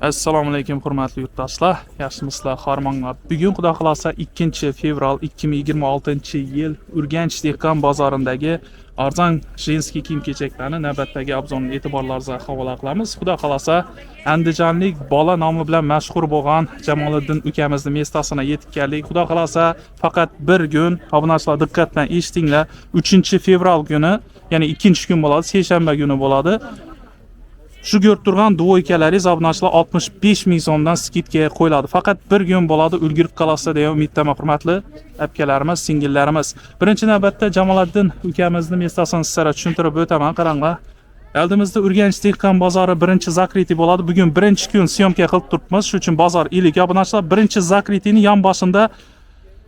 Assalomu alaykum, hurmatli yurtdoshlar. Yaxshimisizlar, hormanglar. Bugun, xudo xolasa, 2 fevral 2026-yil Urganch dehqon bozorindagi arzon женский kiyim-kechaklarni navbatdagi обзор ni e'tiborlaringizga havola qilamiz. Xudo xolasa, andijonlik bola nomi bilan mashhur bo'lgan Jamoliddin ukamizni место sina yetib keldik. Xudo xolasa, faqat bir kun, obunachilar, diqqat bilan eshitinglar. 3 fevral kuni, ya'ni ikkinchi kun bo'ladi, seshanba kuni bo'ladi. Shu ko'rib turgan двойка laringiz, obunachilar, 65 ming so'mdan скидка ga qo'yiladi. Faqat bir kun bo'ladi, ulgurib qolasizlar degan umiddaman, hurmatli akalarimiz, singillarimiz. Birinchi navbatda Jamoliddin ukamizni место sini sizlarga tushuntirib o'taman. Qaranglar. Oldimizda Urganch dehqon bozori birinchi закрытый bo'ladi. Bugun birinchi kun съёмка qilib turibmiz. Shuning uchun bozor iliq, obunachilar. Birinchi закрытый ni yon boshida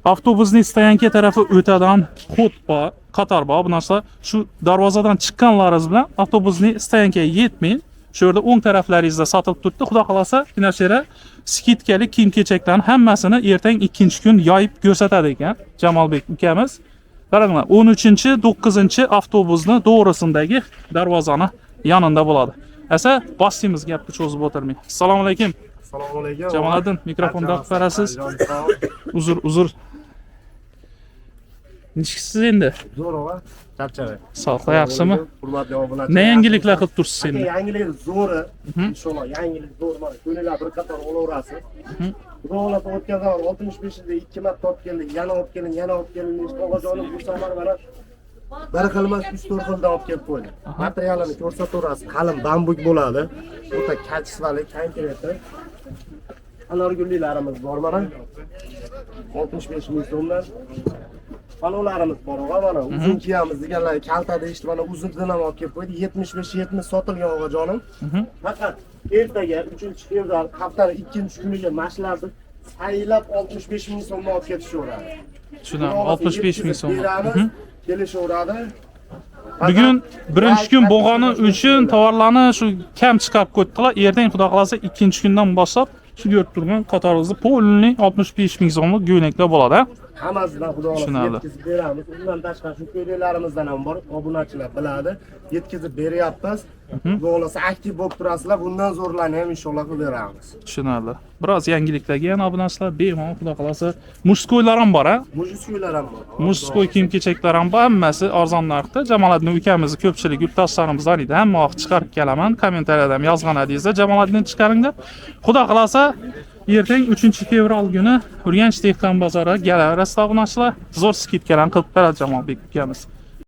автобусный стоянка tarafi o'tadan ход bor, qator bor, obunachilar. Shu darvozadan chiqqanlaringiz bilan автобусный стоянка ga yetmang. Shu yerda o'ng taraflaringizda sotilib turibdi. Xudo xolasa, finashera скидка li kiyim-kechaklarni hammasini ertang ikkinchi kun yoyib ko'rsatadi ekan Jamolbek ukamiz. Qaranglar, 13, 9 avtobusni to'g'risindagi darvozani yonida bo'ladi. Asa boshlaymiz, gapni cho'zib o'tirmay. Assalomu alaykum. Assalomu alaykum. Jamoliddin, mikrofonni olib berasiz. Uzr, uzr. Nechisiz endi? Zo'r, og'a. Charchamang. Sog'liq yaxshimi? Hurmatli obunachilar. Ne yangiliklar qilib tursiz Aka, endi? yangilik zo'ri. Inshaalloh, yangilik zo'r, mana ko'ngillar bir qator olaverasiz. Xudo xohlasa, o'tgan safar 65 yilda ikki marta olib keldik, yana olib keling, yana olib keling deyishdi. Og'ajonim, bu safar mana bir xil emas, 3-4 xildan olib kelib qo'ydik. Materialini ko'rsataverasiz. Qalin bambuk bo'ladi. O'ta качество li, конкретно. Anorgullilarimiz bor mana. 65 ming so'mdan. Palovlarimiz bor, og'a, mana uzun kiyamiz deganlar kalta deyishdi, mana uzundan ham olib kelib qo'ydik. 75 70 sotilgan, og'ajonim. Faqat ertaga, 3 fevral, haftani ikkinchi kuniga mana shularni saylab 65 ming so'mdan olib ketishaveradi. Tushunarli. 65 ming so'm. Beramiz, kelishaveradi. Bugun birinchi kun bo'lgani uchun tovarlarni shu kam chiqarib qo'ydilar. Ertaga, xudo xolasa, ikkinchi kundan boshlab shu ko'rib turgan qatoringizda полный 65 ming so'mlik ko'ylaklar bo'ladi, a? Hammasidan, xudo xohlasa, Tushunarli. yetkazib beramiz. Undan tashqari shu ko'ylaklarimizdan ham bor, obunachilar biladi. Yetkazib beryapmiz. Xudo xohlasa, aktiv bo'lib turasizlar, bundan zo'rlarni ham inshaalloh qilib beramiz. Tushunarli. Biroz yangiliklarga yana, obunachilar, bemalol, xudo xolasa, мужской lar ham bor, a? Мужской lar ham bor. Мужской kiyim-kechaklar ham bor, hammasi arzon narxda. Jamoliddin ukamizni ko'pchilik yurtdoshlarimiz taniydi. Hamma vaqt chiqarib kelaman. Kommentariyada ham yozgan edingizlar, Jamoliddin chiqaring deb. Xudo xolasa, ertang 3 fevral kuni Urganch dehqon bozoriga kelaverasiz, obunachilar. Zo'r скидка larni qilib beradi Jamolbek ukamiz.